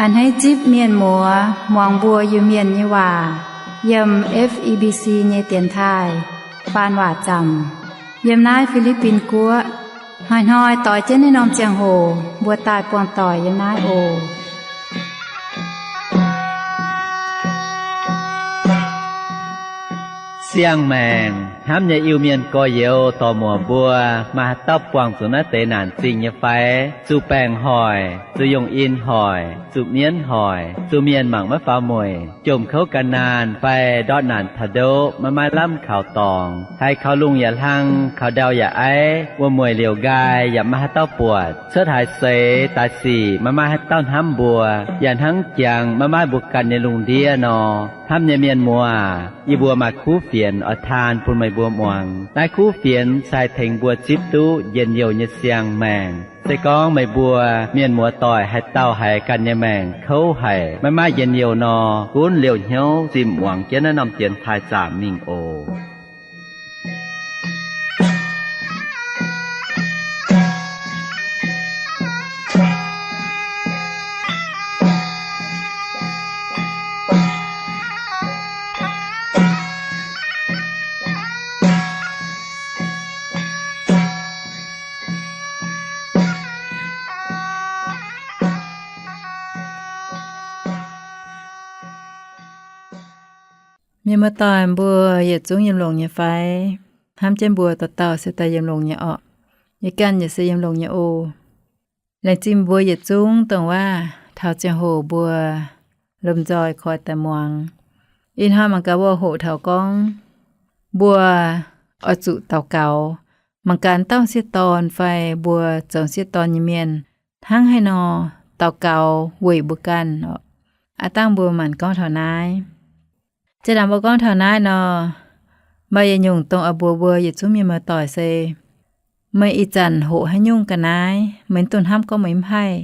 A'hneiv zipv mienh muoz muangx mbuo Iu-Mienh nyei waac yiem F E B C nyei dienx taaih faan waac zaamc yiem naaiv Fi^li^bin Guoqv. Hnoi-hnoi doix jienv naaiv norm ziangh hoc mbuo daaih buangh doic yiem naaiv oc. Siang-maengc hnamv nyei Iu-Mienh gorx-youz dorc-muoc mbuo, maaih haaix dauh buangh zuqc naaiv deix naanc zingh nyei fai? Zuqc baengc hoic, zuqc yungh in hoic, zuqc mienv hoic, zuqc mienh mangc maiv faaux mueic, jomc kouv gan naanh fai ndortv naanc taux ndoqv maiv maaih lamh kaux dorngx, haiz kaux lungh yaac hlang, kaux ndau yaac aiv, wuom-mueic liouc nqaai yaac maiv maaih haaix dauh buatc, cuotv haaix seix daaih sic maiv maaih haaix dauh hnamv mbuo, yaac hnangv jangx maiv maaih mbuo ganh nyei lungh ndiev nor. Hnamv nyei mienh muoz, yie mbuo maaih kuv fienx oix taan bun meih mbuo muangx. Naaiv kuv fienx se haih tengx mbuo zipv duqv njien-youh nyei siang-maengc. Se gorngv meih mbuo mienh muoz doic haaix dauh haiz ganh nyei maengc kouv haic, maiv maaih njien-youh nor, gunv liouh hnyouv zinh muangx jienv naaiv norm dienx taaih zaamc mingh oc. Mienh muoz-doic mbuo yietc zungv yiem longx nyei fai? Hnamv jienv mbuo dauh dauh se daaih yiem longx nyei orqc. Yie ganh yaac se yiem longx nyei oc. Laengz zingh mbuo yietc zungv dongh waac taux ziangh hoc mbuo lomh nzoih koi daaih muangx. Ih hnoi mangc gaax mbuo hoqc taux gorngv mbuo oix zuqc daux gaux. Mangc gaax dauh sieqv dorn fai mbuo zoux sieqv dorn nyei mienh hnangv haaix nor daux gaux weic mbuo ganh oc. Aav dangh mbuo maanc gorngv taux naaiv. Zinh ndaangc mbuo gorngv taux naaiv nor, maaih yietc nyungc dongh oix mbuox mbuo yietc zungv mienh muoz-doic se, meih ih zanc hoqc haaix nyungc ga'naaiv, meih mv dungx hnamv gorngv meih mv haih.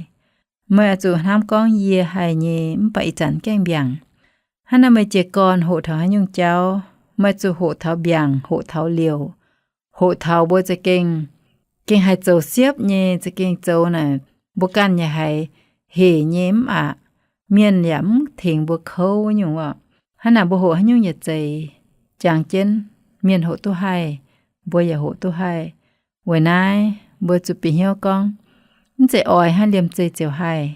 Meih oix zuqc hnamv gorngv yie haih nyei mv baac ih zanc gaengh mbiaangc. Hnangv naaiv meih jiez gorn hoqc taux haaix nyungc jauv, meih zuqc hoqc taux mbiaangc, hoqc taux liouc, hoqc taux mbuo za'gengh, gengh haih zoux siepv nyei, za'gengh zoux naaic mbuo ganh yaac haiz hec nyei mv aqc, mienh yaac mv tengx mbuo kouv nyungc orqc. Hnangv naaic mbuo hoqc haaix nyungc yaac zeiz, jangx jienv mienh hoqc duqv haih, mbuo yaac hoqc duqv haih. Weic naaiv mbuo zuqc bieqc hnyouv gorngv, mv zeiz oix hnangv liemh zeih ziouc haih.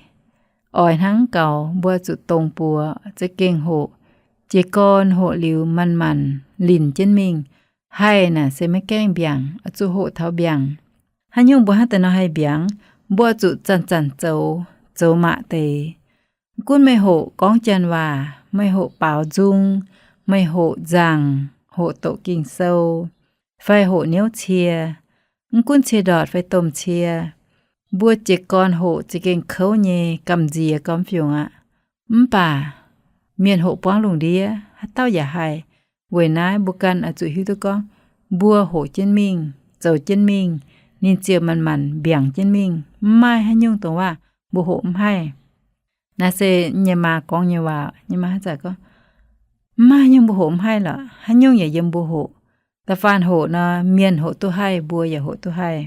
Oix hnangv gaux mbuo zuqc dongz buoz za'gengh hoqc, jiez gorn hoqc liuz manc-manc linc jienv mingh. Haih naaic se maiv gaengh mbiaangc, oix zuqc hoqc taux mbiaangc. Haaix nyungc mbuo hnangv deix nor haih mbiaangc? Mbuo zuqc zanc-zanc zoux, zoux maaih deix. Mv gunv meih hoqc gorngv janx waac, meih hoqc baaux nzung, meih hoqc nzaangc, hoqc doqc Ging-Sou, fai hoqc niouv cie, mv gunv cie ndortc fai domh cie, mbuo jiez gorn hoqc za'gengh kouv nyei gamh nziex gormx fiungc aqv. Mv baac mienh hoqc buangv lungh ndiev haaix dauh yaac haih. Weic naaiv mbuo ganh oix zuqc hiuv duqv gorngv, mbuo hoqc jienv mingh, zoux jienv mingh, ninh ziouc manc-manc mbiaangc jienv mingh. Mv maaih haaix nyungc dongh waac mbuo hoqc mv haih. Naaiv se nyei maa gorngv nyei waac. Nyei maa haaix zanc gorngv, mv maaih haaix nyungc mbuo hoqc mv haih lorqc. Haaix nyungc yaac yiem mbuo hoqc. Da'faanh hoqc nor, mienh hoqc duqv haih, mbuo yaac hoqc duqv haih.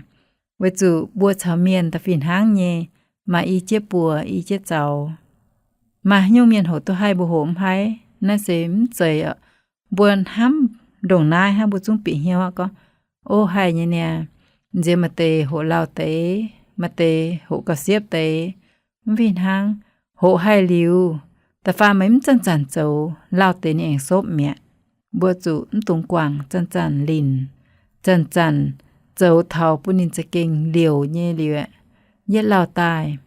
Weic zuqc mbuo caux mienh da'fih hnangv nyei, maaih i jieqv buoz i jieqv zaux. Maaih haaix nyungc mienh hoqc duqv haih mbuo hoqc mv haih? Naaiv se mv zeiz oc. Mbuo hnamv ndongc naaiv hnangv, mbuo zungv bieqc hnyouv aqv gorngv, o, haih nyei niaa, nziex maaih deix hoqc lauh deix, maaih deix hoqc gauh siepv deix. Mv fih hnangv, hoqc haih liuz, da'faanh meih mv zanc-zanc zoux, lauh deix ninh aengx sopv mi'aqv. Mbuo zuqc mv dungx guangc, zanc-zanc linc, zanc-zanc zoux taux bun ninh za'gengh liouc nyei liuz, yietv lauh daaih.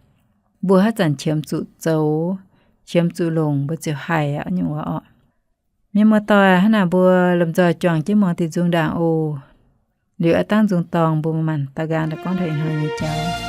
Mbuo haaix zanc qiemx zuqc zoux, qiemx zuqc longc, mbuo ziouc haih aqv nyungc waac orqc. Mienh muoz-doic, hnangv naaic mbuo lomh nzoih juangc jienv muangx diuh nzung ndaangc oc. Liuz aav dangv nzung dorngh mbuo maanc daaih nqaang daaih gorngv taux ih hnoi nyei jauv.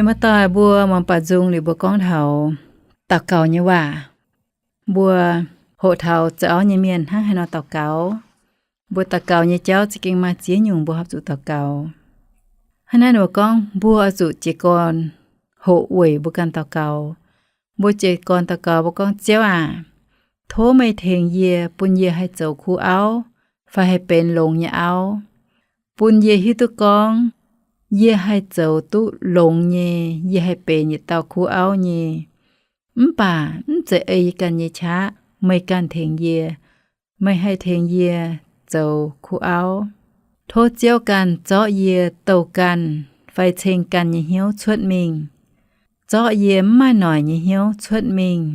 Muoz-doic mbuo muangx baaux nzung liuz mbuo gorngv taux daux gaux nyei waac. Mbuo hoqc taux zoux auv nyei mienh hnangv haaix nor daux gaux. Mbuo daux gaux nyei jauv za'gengh maaih ziex nyungc mbuo horpc zuqc daux gaux. Hnangv naaiv mbuo gorngv mbuo oix zuqc jiez gorn hoqc weic mbuo ganh daux gaux. Mbuo jiez gorn daux gaux mbuo gorngv, Ziouv aac, tov meih tengx yie bun yie haih zoux kuv auv fai haih benx longx nyei auv. Bun yie hiuv duqv gorngv yie haih zoux duqv longx nyei, yie haih benx yietc dauh kuv auv nyei. Mv baac mv zeiz ei yie ganh nyei qaqv, meih ganh tengx yie. Meih haih tengx yie zoux kuv auv. Tov Ziouv ganh zorqv yie douh ganh fai ceng ganh nyei hnyouv cuotv mingh. Zorqv yie mv maaih noic nyei hnyouv cuotv mingh.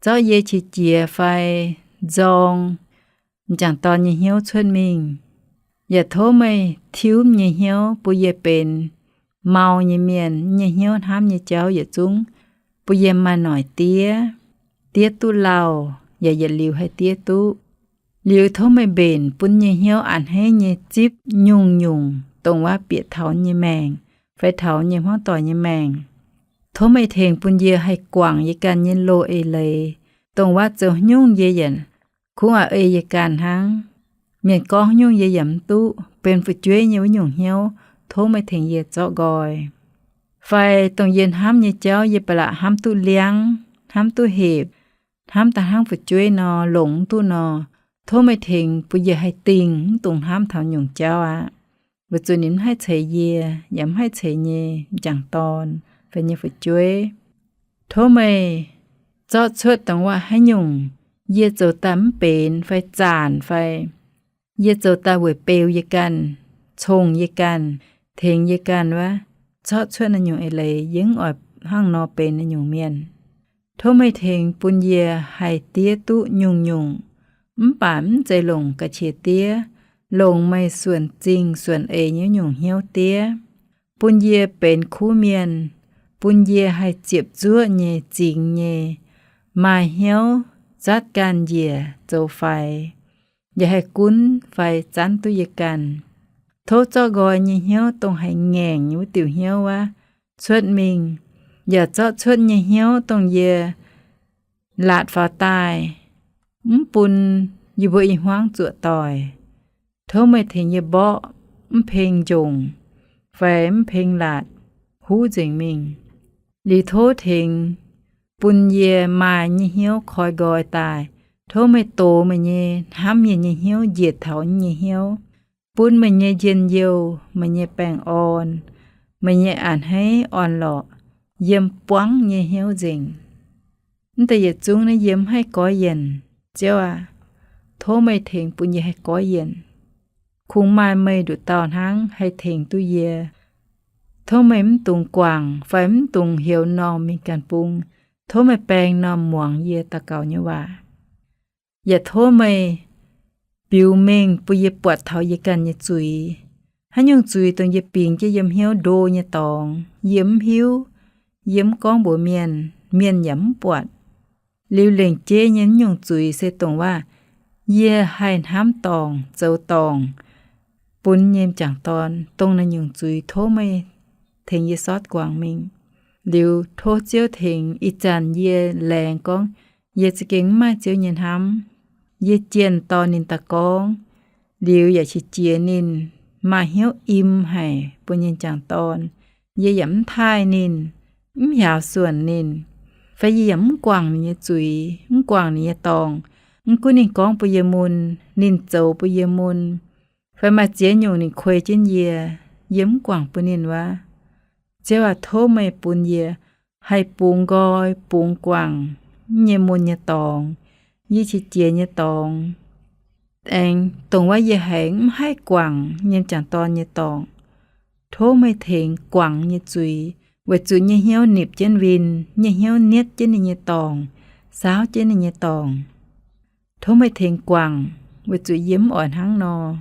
Zorqv yie qiex jiez fai nzorng m'jangc dorn nyei hnyouv cuotv mingh. Yaac tov meih tiuv nyei hnyouv bun yie benx mau nyei mienh, nyei hnyouv hnamv nyei jauv yietc zungv bun yie maaih noic diev, diev duqv lauh, yaac yietc liuz haih diev duqv. Liuz tov meih mbenc bun nyei hnyouv a'hneiv haiv nyei zipv nyungc-nyungc dongh waac bieqc taux nyei maengc fai taux nyei hmuangv doic nyei maengc. Tov meih tengx bun yie haih guangc yie ganh nyei loz-eix leiz, dongh waac zoux nyungc yie yaac kungx a'ei yie ganh hnangv. Mienh gorngv nyungc yie yaac mv duqv, benx fu'jueiv nyei wuov nyungc hnyouv, tov meih tengx yie zorqv nqoi. Fai dongh yie hnamv nyei jauv yie ba'laqc hnamv duqv liangv, hnamv duqv hepc, hnamv daaih hnangv fu'jueiv nor, longc mv duqv nor, tov meih tengx bun yie haih dingh, mv dungx hnamv taux nyungc jauv aqv. Weic zuqc ninh mv haih ceix yie, yaac mv haih ceix nyei m'jangc dorn fai nyei fu'jueiv. Tov meih zorqv cuotv dongh waac haaix nyungc yie zoux daaih mv benx fai zaanc fai yie zoux daaih weic beu yie ganh, congx yie ganh, tengx yie ganh wuov, zorqv cuotv naaiv nyungc eix leiz. Yie mv oix hnangv nor benx naaiv nyungc mienh. Tov meih tengx bun yie haih diev duqv nyungc-nyungc, mv baac mv zeiz longc ga'qiex diev, longc meih suonc zingh suonc eix nyei nyungc hnyouv diev, bun yie benx kuv mienh, bun yie haih ziepc zuoqv nyei, zingx nyei, maaih hnyouv zatv ganh njiec zoux faix, yaac haih gunv fai zanv duqv yie ganh. Tov zorqv nqoi nyei hnyouv dongh haiz ngaengc nyei wuov diuc hnyouv wuov cuotv mingh, yaac zorqv cuotv nyei hnyouv dongh yie laatc faaux daaih, mv bun yie mbuo i hmuangv zuoqc doic. Tov meih tengx yie mborqv mv peng njongc fai mv peng laatc huv nzengc mingh. Liuz tov tengx bun yie maaih nyei hnyouv koi nqoi daaih. Tov meih dox meih nyei hnamv mienh nyei hnyouv njiec taux nyei hnyouv, bun meih nyei njien-youh, meih nyei baengh orn, meih nyei a'hneiv orn-lorqc yiem buangv nyei hnyouv nzengc. Mv deix yietc zungv naaiv yie mv haih goiv yienc. Ziouv aac, tov meih tengx bun yie haih goiv yienc. Kungx maaih meih nduqc dauh hnangv haih tengx duqv yie. Tov meih mv dungx guangc fai mv dungx heuc m'normh mingh ganh bung. Tov meih baeng m'normh muangx yie daux gaux nyei waac. Yaac tov meih biux mengh bun yie buatc taux yie ganh nyei zuiz. Haaix nyungc zuiz dongh yie bingx jienv yiem hnyouv ndo nyei dorngx, yie mv hiuv, yie mv gorngv mbuox mienh, mienh yaac mv buatc. Liuz lengc jeiv nyei nyungc zuiz se dongh waac yie haih hnamv dorngc, zoux dorngc, bun nyei m'jangc dorn. Dongh naaiv nyungc zuiz tov meih tengx yie sortv guangc mingh. Liuz tov Ziouv tengx ih zanc yie laengz gorngv, yie za'gengh mv maaih Ziouv nyei hnamv. Yie jienh dorh ninh daaih gorngv, liuz yaac qiex jiez ninh, maaih hnyouv im haic bun nyei m'jangc dorn. Yie yaac mv taaih ninh, mv hiaaux suonc ninh, fai yie yaac mv guangc ninh nyei zuiz, mv guangc ninh nyei dorngc. Mv gunv ninh gorngv bun yie mun, ninh zoux bun yie mun, fai maaih ziex nyungc ninh kuei jienv yie, yie mv guangc bun ninh wuov. Ziouv aac, tov meih bun yie haih bungx nqoi bungx guangc nyei mun nyei dorngx, yie qiex jiez nyei dorngx, aengx dongh wuov yie haih mv haih guangc nyei m'jangc dorn nyei dorngx. Tov meih tengx guangc nyei zuiz, weic zuqc nyei hnyouv nipc jienv win, nyei hnyouv nietv jienv ninh nyei dorngc, saauv jienv ninh nyei dorngc. Tov meih tengx guangc, weic zuqc yie mv oix hnangv nor.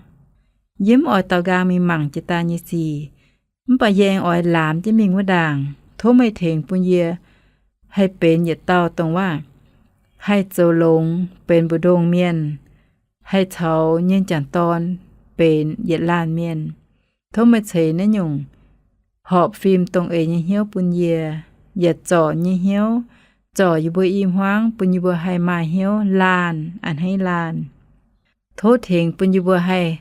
Yie mv oix daaux nqaang mingh mangc jiex daaih nyei sic, mv baac yie aengx oix laamx jienv mingh wuov ndaangc. Tov meih tengx bun yie haih benx yietc dauh dongh waac haih zoux longx benx mbu'ndongx mienh, haih caux nyei m'jangc dorn benx yietc laanh mienh. Tov meih ceix naaiv nyungc horpc fim dongh eix nyei hnyouv bun yie, yaac zorc nyei hnyouv, zorc yie mbuo i hmuangv, bun yie mbuo haih maaih hnyouv laanh, a'hneiv laanh. Tov tengx bun yie mbuo haih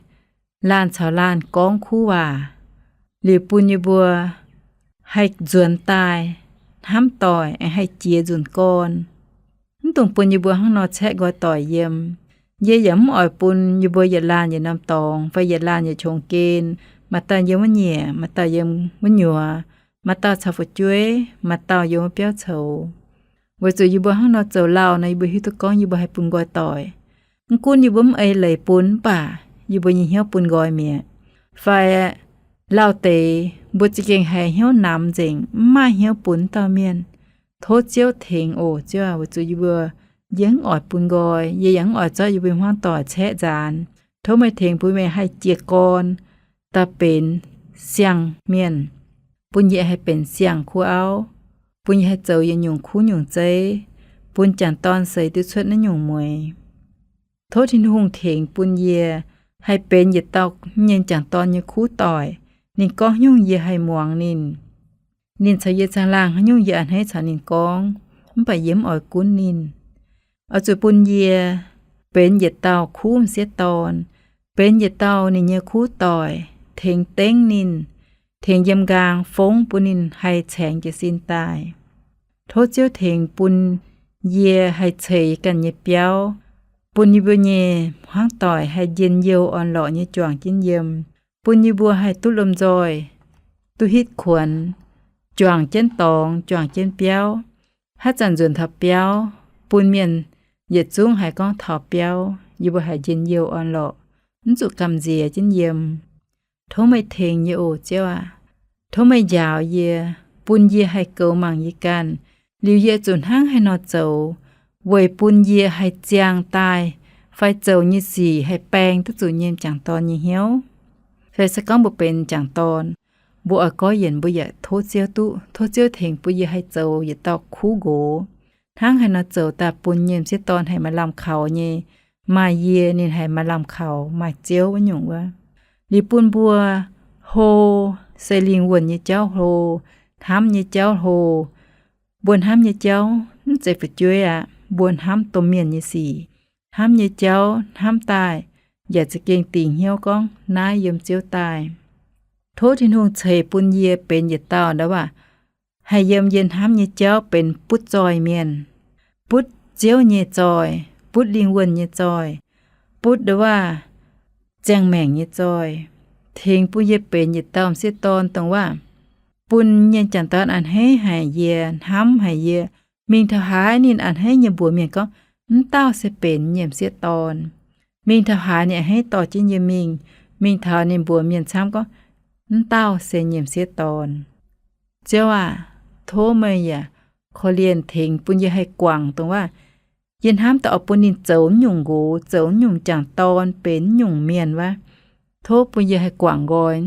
laanh caux laanh gorngv kuv waac, liuz bun yie mbuo haih nzuonx daaih hnamv doic, aengx haih jiex nzunc gorn. Mv dungx bun yie mbuo hnangv nor caeqv nqoi doic yiem. Yie yaac mv oix bun yie mbuo yietc laanh yietc norm dorngx fai yietc laanh yietc qongx gen, maaih dauh yiem wuov nyieqc, maaih dauh yiem wuov nyuoz, maaih dauh caux fu'jueiv, maaih dauh yiem wuov biauv coux. Weic zuqc yie mbuo hnangv nor zoux lauh nor, yie mbuo hiuv duqv gorngv yie mbuo haih bun nqoi doic. Mv gunv yie mbuo mv ei leiz bun, mv baac yie mbuo nyei hnyouv bun nqoi mi'aqv. Fai lauh deix mbuo za'gengh haiz hnyouv namx nzengc, mv maaih hnyouv bun dauh mienh. Tov Ziouv tengx oc, Ziouv aac, weic zuqc yie mbuo, yie mv oix bun nqoi, yie yaac mv oix zorqv yie mbuo hmuangv doic caeqv nzaanx. Tov meih tengx bun meih haih jiez gorn daaih benx siang-mienh, bun yie haih benx siang-kuv auv, bun yie haih zoux yietc nyungc kuv nyungc zeiv, bun jangc dorn seix duqv cuotv naaiv nyungc mueiz. Tov Tin-Hungh tengx bun yie haih benx yietc dauh nyei jangc dorn nyei kuv doic. Ninh gorngv haaix nyungc yie haih muangx ninh. Ninh caux yie caangh laangh haaix nyungc yie a'hneiv caux ninh gorngv, mv baac yie mv oix gunv ninh. Oix zuqc bun yie benx yietc dauh kuv m'sieqv dorn, benx yietc dauh ninh nyei kuv doic, tengx dengv ninh, tengx yiem nqaang fongv bun ninh haih caengx jiez sin daaih. Tov Ziouv tengx bun yie haih ceix yie ganh nyei biauv, bun yie mbuo nyei hmuangv doic haih njien-youh orn-lorqc nyei juangc jienv yiem, bun yie mbuo haih duqv lomh nzoih, duqv hitv kuonx, juangc jienv dorngx, juangc jienv biauv. Haaix zanc nzuonx taux biauv, bun mienh yietc zungv haiz gorngv taux biauv, yie mbuo haiz njien-youh orn-lorqc, mv zuqc gamh nziex jienv yiem. Tov meih tengx yie oc, Ziouv aac. Tov meih njaaux yie, bun yie haih goux mangc yie ganh, liuz yie zuqc hnangv haaix nor zoux, weic bun yie haih ziangh daaih fai zoux nyei sic haih baeng duqv zuqc nyei jangc dorn nyei hnyouv. Fai se gorngv mbuo benx jangc dorn, mbuo oix gorqv-yienc mbuo yaac tov Ziouv duqv. Tov Ziouv tengx bun yie haih zoux yietc dauh kuv nqox, hnangv haaix nor zoux daaih bun nyei m'sieqv dorn haih maaih lamh kaux nyei. Maaih yie ninh haih maaih lamh kaux, maaih Ziouv wuov nyungc wuov. Liuz bun mbuo hlo se lingh wuonh nyei jauv hlo, hnamv nyei jauv hlo. Mbuo hnamv nyei jauv mv zeiz fu'jueiv aqv. Mbuo hnamv domh mienh nyei sic. Hnamv nyei jauv hnamv daaih yaac za'gengh dingc hnyouv gorngv naaiv yiem Ziouv daaih. Tov Tin-Hungh ceix bun yie benx yietc dauh ndau waac haih yiem yie hnamv nyei jauv benx butv zoih mienh, butv Ziouv nyei zoih, butv lingh wuonh nyei zoih, butv ndau waac ziangh maengc nyei zoih. Tengx bun yie benx yietc dauh m'sieqv dorn dongh waac bun nyei jangc dorn a'hneiv haic yie, hnamv haic yie. Mingh taux haaix ninh a'hneiv nyei mbuox mienh gorngv, mv dauh se benx nyei m'sieqv dorn. Mingh taux haaix ninh a'hneiv dorh jienv yie mingh. Mingh taux ninh mbuox mienh camv gorngv, mv dauh se nyei m'sieqv dorn. Ziouv aac, tov meih yaac korv-lienh tengx bun yie haih guangc dongh waac yie hnamv daaih oix bun ninh zoux mv nyungc nqox, zoux mv nyungc jangc dorn, benx mv nyungc mienh wuov. Tov bun yie haih guangc nqoi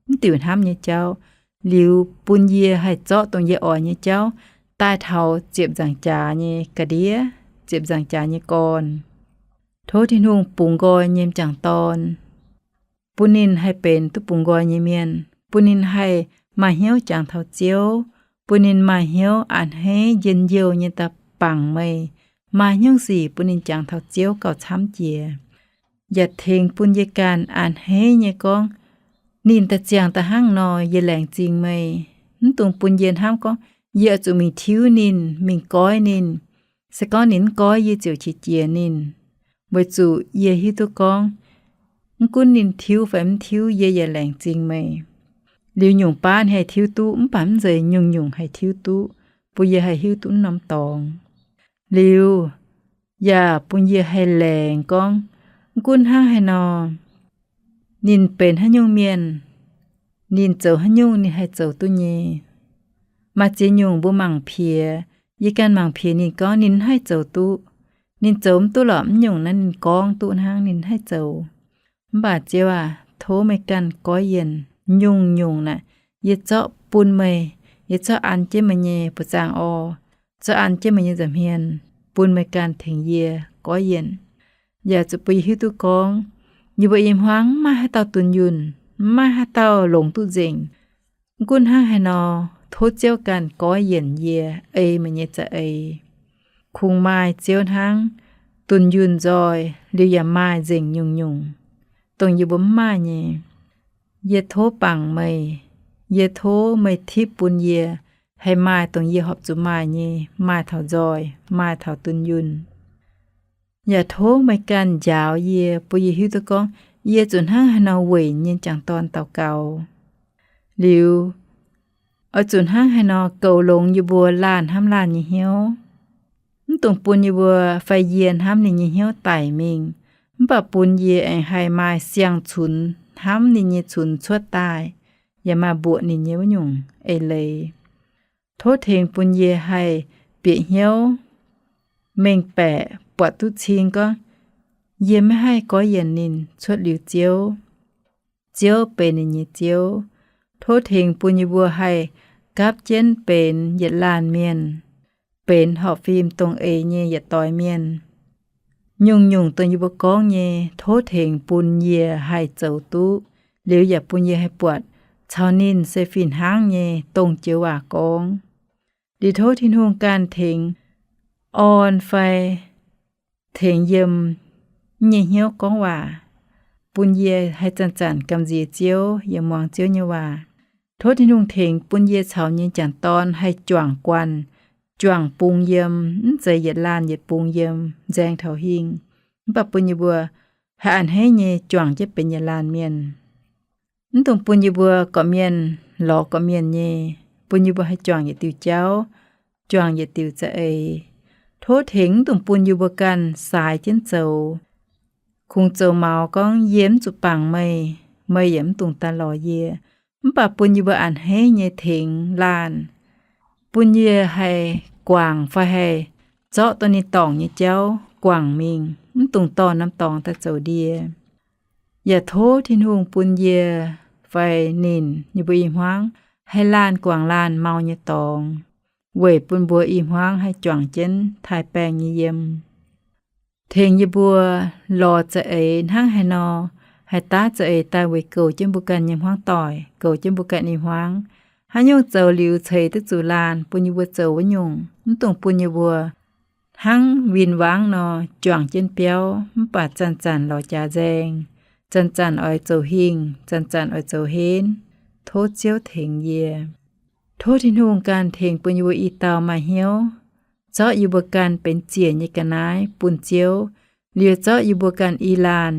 mv diuc hnamv nyei jauv, liuz bun yie haih zorqv dongh yie oix nyei jauv daaih taux ziepc nzaangc jaax nyei ga'ndiev, ziepc nzaangc jaax nyei gorn. Tov Tin-Hungh bungx nqoi nyei m'jangc dorn, bun ninh haih benx duqv bungx nqoi nyei mienh, bun ninh haih maaih hnyouv jangx taux Ziouv, bun ninh maaih hnyouv a'hneiv njien-youh nyei daaih bangc meih, maaih haaix nyungc sic bun ninh jangx taux Ziouv gauh camv jiex. Yaac tengx bun yie ganh a'hneiv nyei gorngv, ninh daaih ziangh daaih hnangv nor, yie laengz zingh meih. Mv dungx bun yie hnamv gorngv yie oix zuqc mingh tiuv ninh, mingh goiv ninh. Se gorngv ninh mv goiv, yie ziouc qiex jiez ninh, weic zuqc yie hiuv duqv gorngv mv gunv ninh tiuv fai mv tiuv, yie yaac laengz zingh meih. Liuz nyungc baav ninh haih tiuv duqv, mv baac mv zeiz nyungc-nyungc haih tiuv duqv, bun yie haih hiuv duqv norm dorngx. Liuz yaac bun yie haih laengz gorngv, mv gunv hnangv haaix nor, ninh benx haaix nyungc mienh, ninh zoux haaix nyungc ninh haih zoux duqv nyei. Maaih ziex nyungc mbuo mangc piex, yie ganh mangc piex ninh gorngv ninh haih zoux duqv. Ninh zoux mv duqv lorqc, mv nyungc naaiv ninh gorngv duqv hnangv, ninh haih zoux. Mv baac Ziouv aac, tov meih ganh goiv yienc nyungc-nyungc naaic, yie zorqv bun meih, yie zorqv an jienv meih nyei buoz-zaangc orv, zorqv an jienv meih nyei nza'hmien, bun meih ganh tengx yie goiv yienc. Yaac zuqc bun yie hiuv duqv gorngv, yie mbuo i hmuangv mv maaih haaix dauh dunh yunh, mv maaih haaix dauh longx duqv nzengc. Mv gunv hnangv haaix nor, tov Ziouv ganh goiv yienc yie, ei meih nyei za'eix. Kungx maaih Ziouv hnangv, dunh yunh nzoih liuz yaac maaih nzengc nyungc-nyungc, dongh yie mbuo mv maaih nyei. Yie tov bangc meih, yie tov meih tipv bun yie haih maaih dongh yie horpc zuqc maaih nyei, maaih taux nzoih, maaih taux dunh yunh. Yaac tov meih ganh njaaux yie, bun yie hiuv duqv gorngv yie zuqc hnangv haaix nor weic nyei jangc dorn daux gaux. Liuz, oix zuqc hnangv haaix nor goux longx yie mbuo laanh hnamv laanh nyei hnyouv. Mv dungx bun yie mbuo fai yie hnamv ninh nyei hnyouv daic mingh, mv baac bun yie aengx haih maaih siang-cunx hnamv ninh nyei cunx cuotv daaih, yaac maaih mbuoqc ninh nyei wuov nyungc eix leiz. Tov tengx bun yie haih bieqc hnyouv mengh baeqc buatc duqv cing gorngv yie maiv haih goiv yienc ninh cuotv liuz Ziouv. Ziouv benx ninh nyei Ziouv. Tov tengx bun yie mbuo haih gapv jienv benx yietc laanh mienh, benx horpc fim dongh eix nyei yietc doix mienh. Nyungc-nyungc dongh yie mbuo gorngv nyei, tov tengx bun yie haih zoux duqv, liuz yaac bun yie haih buatc caux ninh se fih hnangv nyei dongh joux waac gorngv. Liuz tov Tin-Hungh ganh tengx orn fai tengx yiem yie nyei hnyouv gorngv waac, bun yie haih zanc-zanc gamh nziex Ziouv yaac muangx Ziouv nyei waac. Tov Tin-Hungh tengx bun yie caux nyei jangc dorn haih juangc guanh, juangc bungx yiem, mv zeiz yietc laanh yietc bungx yiem, nzaeng taux hingh. Mv baac bun yie mbuo haih a'hneiv nyei juangc jienv benx yietc laanh mienh. Mv dungx bun yie mbuo gorqv-mienh lorz gorqv-mienh nyei, bun yie mbuo haih juangc yietc diuh jauv, juangc yietc diuh za'eix. Tov tengx mv dungx bun yie mbuo ganh saaix jienv zoux. Kungx zoux maux gorngv, yie mv zuqc bangc meih, meih yaac mv dungx daaih lorz yie. Mv baac bun yie mbuo a'hneiv nyei tengx laanh, bun yie haih guangc fai haih zorqv dongh ninh dorngc nyei jauv guangc mingh, mv dungx dorh norm dorngx daaih zoux ndie. Yaac tov Tin-Hungh bun yie fai ninh nyei mbuo i hmuangv haih laanh guangc laanh mau nyei dorngx, weic bun mbuo i hmuangv haih juangc jienv taaih baengh nyei yiem. Tengx yie mbuo lorz za'eix hnangv haaix nor, haih daav za'eix daaih weic goux jienv mbuo ganh nyei hmuangv doic, goux jienv mbuo ganh i hmuangv. Haaix nyungc zoux liuz ceix duqv zuqc laanh, bun yie mbuo zoux wuov nyungc. Mv dungx bun yie mbuo hnangv win-wangv nor juangc jienv biauv, mv baac zanc-zanc lorz jaax nzaeng, zanc-zanc oix zoux hingh, zanc-zanc oix zoux henv. Tov Ziouv tengx yie. Tov Tin-Hungh ganh tengx bun yie mbuo i dauh maaih hnyouv, zorqv yie mbuo ganh benx ziec nyei ga'naaiv bun Ziouv, liuz zorqv yie mbuo ganh i laanh,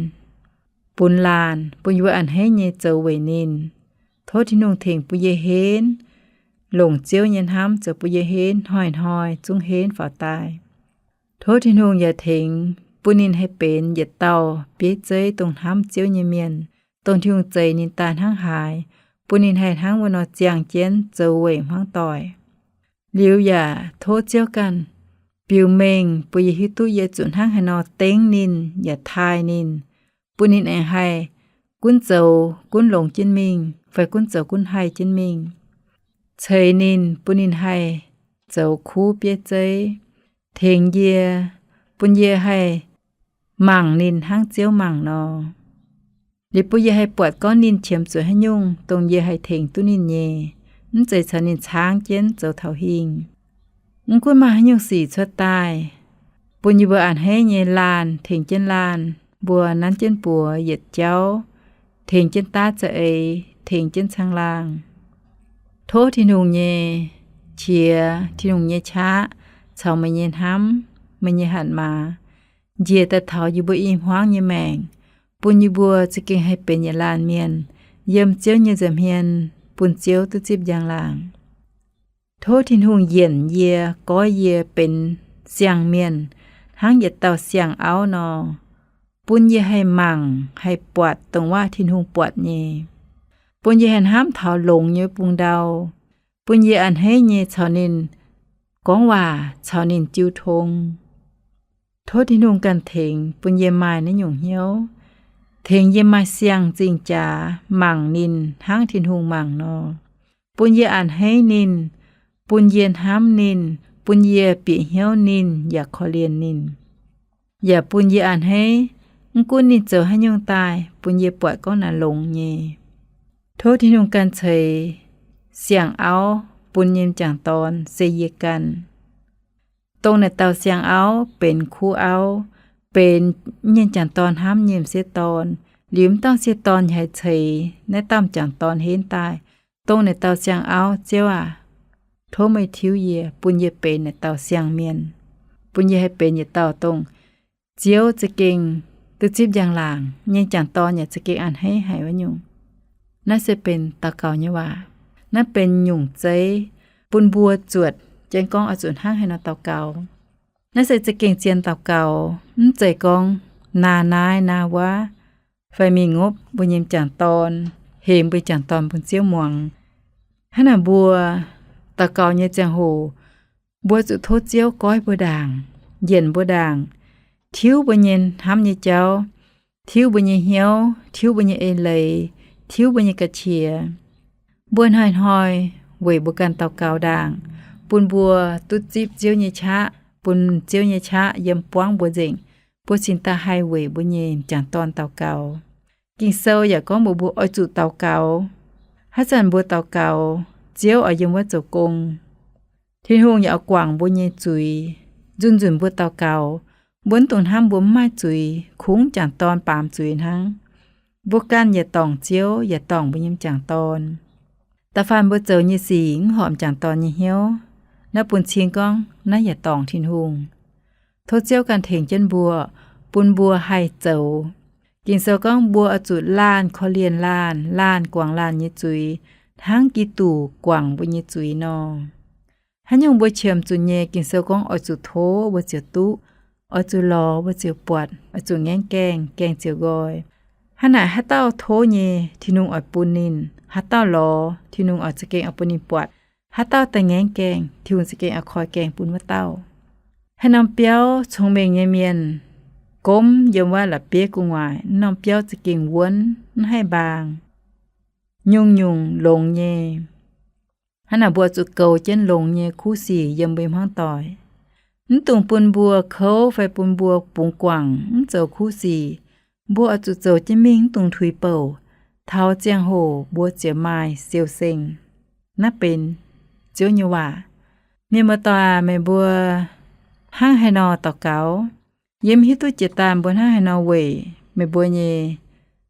bun laanh, bun yie mbuo a'hneiv nyei zoux weic ninh. Tov Tin-Hungh tengx bun yie henv, longc Ziouv nyei hnamv zoux bun yie henv, hnoi-hnoi zungv henv faaux daaih. Tov Tin-Hungh yaac tengx bun ninh haih benx yietc dauh bieiv zeiv dongh hnamv Ziouv nyei mienh, dongh Tin-Hungh zeix ninh daaih hnangv haaix, bun ninh haih hnangv wuov nor ziangh jienv zoux weic hmuangv doic. Liuz yaac tov Ziouv ganh biux mengh bun yie hiuv duqv yie zuqc hnangv haaix nor dengv ninh yaac taaih ninh, bun ninh aengx haih gunv zoux gunv longx jienv mingh, fai gunv zoux gunv haih jienv mingh. Ceix ninh, bun ninh haih zoux kuv bieiv zeiv. Tengx yie, bun yie haih mangc ninh hnangv Ziouv mangc nor. Liuz bun yie haih buatc gorngv ninh qiemx zuqc haaix nyungc, dongh yie haih tengx duqv ninh nyei, mv zeiz caux ninh caangv jienv zoux taux hingh. Mv gunv maaih haaix nyungc sic cuotv daaih, bun yie mbuo a'hneiv nyei laanh tengx jienv laanh mbuo nanv jienv buoz yietc jauv, tengx jienv daav za'eix, tengx jienv caangh laangh. Tov Tin-Hungh nyei qiex, Tin-Hungh nyei qaqv caux meih nyei hnamv, meih nyei hatc maaz njiec daaih taux yie mbuo i hmuangv nyei maengc, bun yie mbuo za'gengh haih benx yietc laanh mienh, yiem Ziouv nyei nza'hmien, bun Ziouv duqv zipv njang-laangc. Tov Tin-Hungh yienc yie, goiv yie benx siang-mienh hnangv yietc dauh siang-auv nor, bun yie haih mangc, haih buatc dongh waac Tin-Hungh buatc nyei, bun yie haih hnamv taux longx nyei bung ndau, bun yie a'hneiv nyei caux ninh gorngv waac, caux ninh jiu tong. Tov Tin-Hungh ganh tengx bun yie maaih naaiv nyungc hnyouv, tengx yie maaih siang-zingh jaax mangc ninh hnangv Tin-Hungh mangc nor, bun yie a'hneiv ninh, bun yie hnamv ninh, bun yie bieqc hnyouv ninh yaac korv-lienh ninh, yaac bun yie a'hneiv, mv gunv ninh zoux haaix nyungc daaih, bun yie buatc gorngv naaic longx nyei. Tov Tin-Hungh ganh ceix siang-auv bun nyei m'jangc dorn se yie ganh. Dongh naaic dauh siang-auv benx kuv auv, benx nyei m'jangc dorn hnamv nyei m'sieqv dorn, liuz m'dauh m'sieqv dorn yaac haih ceix naaiv dauh m'jangc dorn henv daaih. Dongh naaic dauh siang-auv, Ziouv aac, tov meih tiuv yie, bun yie benx naaic dauh siang-mienh, bun yie haih benx yietc dauh dongh Ziouv za'gengh duqv zipv njang-laangc nyei m'jangc dorn yaac za'gengh a'hneiv haic wuov nyungc. Naaiv se benx daux gaux nyei waac. Naaiv benx nyungc zeiv bun mbuo zuotc jienv gorngv oix zuqc hnangv haaix nor daux gaux. Naaiv se za'gengh zien daux gaux, mv zeiz gorngv naaic naaiv naaic wuov, fai mingh ngopv mbuo nyei m'jangc dorn, hemx mbuo m'jangc dorn bun Ziouv muangx. Hnangv naaic mbuo daux gaux nyei ziangh hoc, mbuo zuqc tov Ziouv goiv mbuo ndaangc, yienc mbuo ndaangc, tiuv mbuo nyei hnamv nyei jauv, tiuv mbuo nyei hnyouv, tiuv mbuo nyei eix leiz, tiuv mbuo nyei ga'qiex. Mbuo hnoi-hnoi weic mbuo ganh daux gaux ndaangc, bun mbuo duqv zipv Ziouv nyei qaqv, bun Ziouv nyei qaqv yiem buangv mbuo nzengc, mbuo cingx daaih haih weic mbuo nyei m'jangc dorn daux gaux. Ging-Sou yaac gorngv mbuox mbuo oix zuqc daux gaux. Haaix zanc mbuo daux gaux, Ziouv oix yiem wuov zoux gong. Tin-Hungh yaac oix guangc mbuo nyei zuiz, nzunc nzunc mbuo daux gaux. Mbuo mv dungx hnamv mbuo mv maaih zuiz, kungx m'jangc dorn baamz zuiz hnangv. Mbuo ganh yaac dorngc Ziouv, yaac dorngc mbuo nyei m'jangc dorn. Da'faanh mbuo zoux nyei sic mv horpc m'jangc dorn nyei hnyouv, naaiv bun cing gorngv naaiv yaac dorngc Tin-Hungh. Tov Ziouv ganh tengx jienv mbuo, bun mbuo haih zoux. Ging-Sou gorngv mbuo oix zuqc laanh korv-lienh laanh, laanh guangc laanh nyei zuiz, hnangv Giduc guangc mbuo nyei zuiz nor. Haaix nyungc mbuo qiemx zuqc nyei, Ging-Sou gorngv oix zuqc tov mbuo ziouc duqv, oix zuqc lorz mbuo ziouc buatc, oix zuqc ngaengv gaengh, gaengh ziouc nqoi. Hnangv naaic haaix dauh tov nyei, Tin-Hungh oix bun ninh. Haaix dauh lorz, Tin-Hungh oix za'gengh oix bun ninh buatc. Haaix dauh daaih ngaengv gaengh, Tin-Hungh za'gengh oix koi gaengh bun wuov dauh. Haaix norm biauv cong-mengh nyei mienh gomv yiem wuov la'bieiv gu'nguaaic, norm biauv za'gengh wuonv, mv haih mbaang, nyungc-nyungc longx nyei. Hnangv naaic mbuo zuqc goux jienv longx nyei kuv sic yiem mbuo hmuangv doic. Mv dungx bun mbuo kouv fai bun mbuo bungx guangc mv zoux kuv sic. Mbuo oix zuqc zoux jienv mingh, mv dungx tuix bouc. Taux ziangh hoc mbuo ziouc maaih siou-seng. Naaiv benx Ziouv nyei waac. Mienh muoz-doic aac, meih mbuo hnangv haaix nor daux gaux? Yie mv hiuv duqv jiex daaih mbuo hnangv haaix nor weic meih mbuo nyei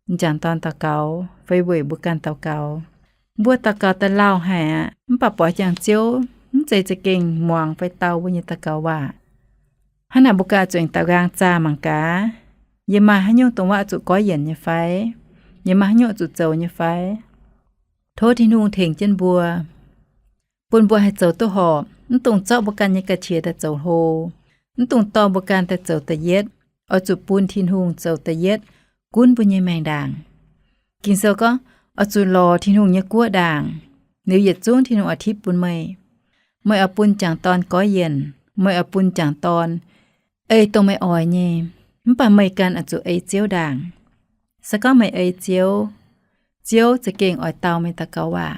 m'jangc dorn daux gaux fai weic mbuo ganh daux gaux. Mbuo daux gaux daaih lauh haic aqv, mv baac buatc jangx Ziouv mv zeiz za'gengh muangx fai dau mbuo nyei daux gaux waac. Hnangv naaic mbuo ganh zuqc daux nqaang zaah mangc gaax, yie maaih haaix nyungc dongh wuov oix zuqc goiv yienc nyei fai? Yie maaih haaix nyungc oix zuqc zoux nyei fai? Tov Tin-Hungh tengx jienv mbuo, bun mbuo haih zoux duqv horpc, mv dungx zorqv mbuo ganh nyei ga'qiex daaih zoux hlo, mv dungx dorh mbuo ganh daaih zoux da'yietv. Oix zuqc bun Tin-Hungh zoux da'yietv gunv mbuo nyei maengc ndaangc. Ging-Sou gorngv, oix zuqc lorz Tin-Hungh nyei guoqv ndaangc, liuz yietc zungv Tin-Hungh oix tipv bun meih. Meih oix bun m'jangc dorn goiv yienc, meih oix bun m'jangc dorn ei dongh meih oix nyei. Mv baac meih ganh oix zuqc ei Ziouv ndaangc. Se gorngv meih ei Ziouv, Ziouv za'gengh oix dau meih daux gaux waac.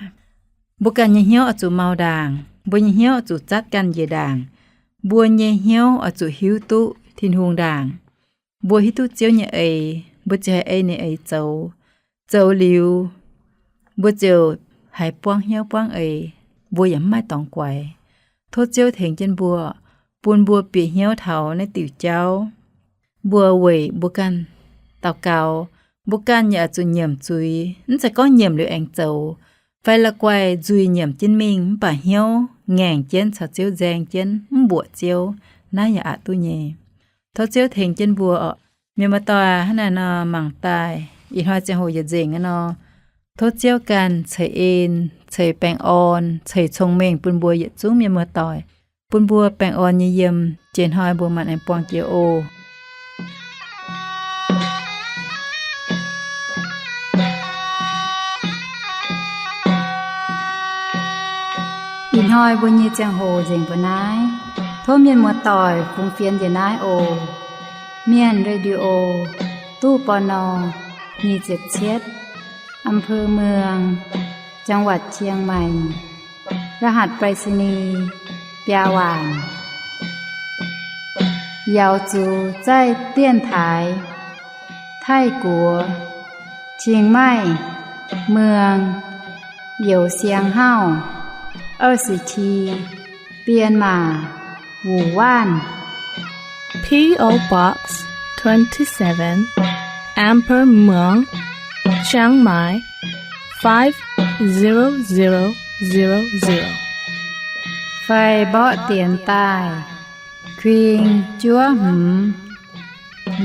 Mbuo ganh nyei hnyouv oix zuqc mau ndaangc, mbuo nyei hnyouv oix zuqc zatv ganh njiec ndaangc. Mbuo nyei hnyouv oix zuqc hiuv duqv Tin-Hungh ndaangc. Mbuo hiuv duqv Ziouv nyei eix, mbuo ziouc haih ei ninh eix zoux. Zoux liuz, mbuo ziouc haiz buangv hnyouv buangv eix, mbuo yaac mv maaih dorngx guaix. Tov Ziouv tengx jienv mbuo, bun mbuo bieqc hnyouv taux naaiv diuc jauv. Mbuo weic mbuo ganh daux gaux, mbuo ganh yaac oix zuqc nyiemc zuiz, mv zeiz gorngv nyiemc liuz aengx zoux, fai la'guaih nzuih nyiemc jienv mingh mv baac hnyouv ngaengc jienv caux Ziouv nzaeng jienv mv mbuoqc Ziouv, naaiv yaac aqc duqv nyei. Tov Ziouv tengx jienv mbuo oc. Mienh muoz-doic, hnangv naaiv nor mangc daaih, ih hnoi ziangh hoc yietc nzengc aqv nor, tov Ziouv ganh ceix en, ceix baengh orn, ceix cong-mengh bun mbuo yietc zungv mienh muoz-doic, bun mbuo baengh orn nyei yiem. Jiex hnoi mbuo maanc aengx buangh jiex oc. Ih hnoi mbuo nyei ziangh hoc nzengc mbuo naaiv. Tov mienh muoz-doic fungx fienx njiec naaiv oc. Mienh Radio, ตู้ ปณ. nyic ziepc cietv, อำเภอเมือง จังหวัดเชียงใหม่ รหัสไปรษณีย์ biaa waanc. Yaux zuqc zaih dienx taaix Taiv-Guoqv, Chiang Mai, Muang, Youz Siang Hauv, 二十七, Bienh Maac, Wuc Waanh. P O Box twenty-seven, Amber Muang, Chiang Mai, five zero zero zero zero. Fai mborqv dienx daaih: kuing juov hmz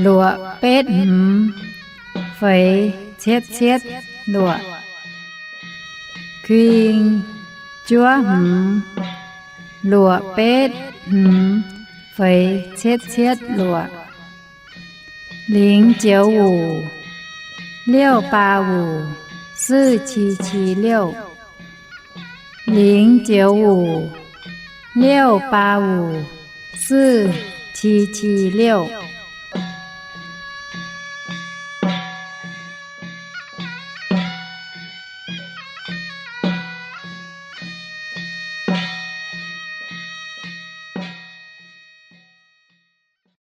luoqc betv hmz feix cietv cietv luoqc. Kuing juov hmz luoqc betv hmz feix cietv cietv luoqc. 零九五六八五四七七六. 零九五六八五四七七六.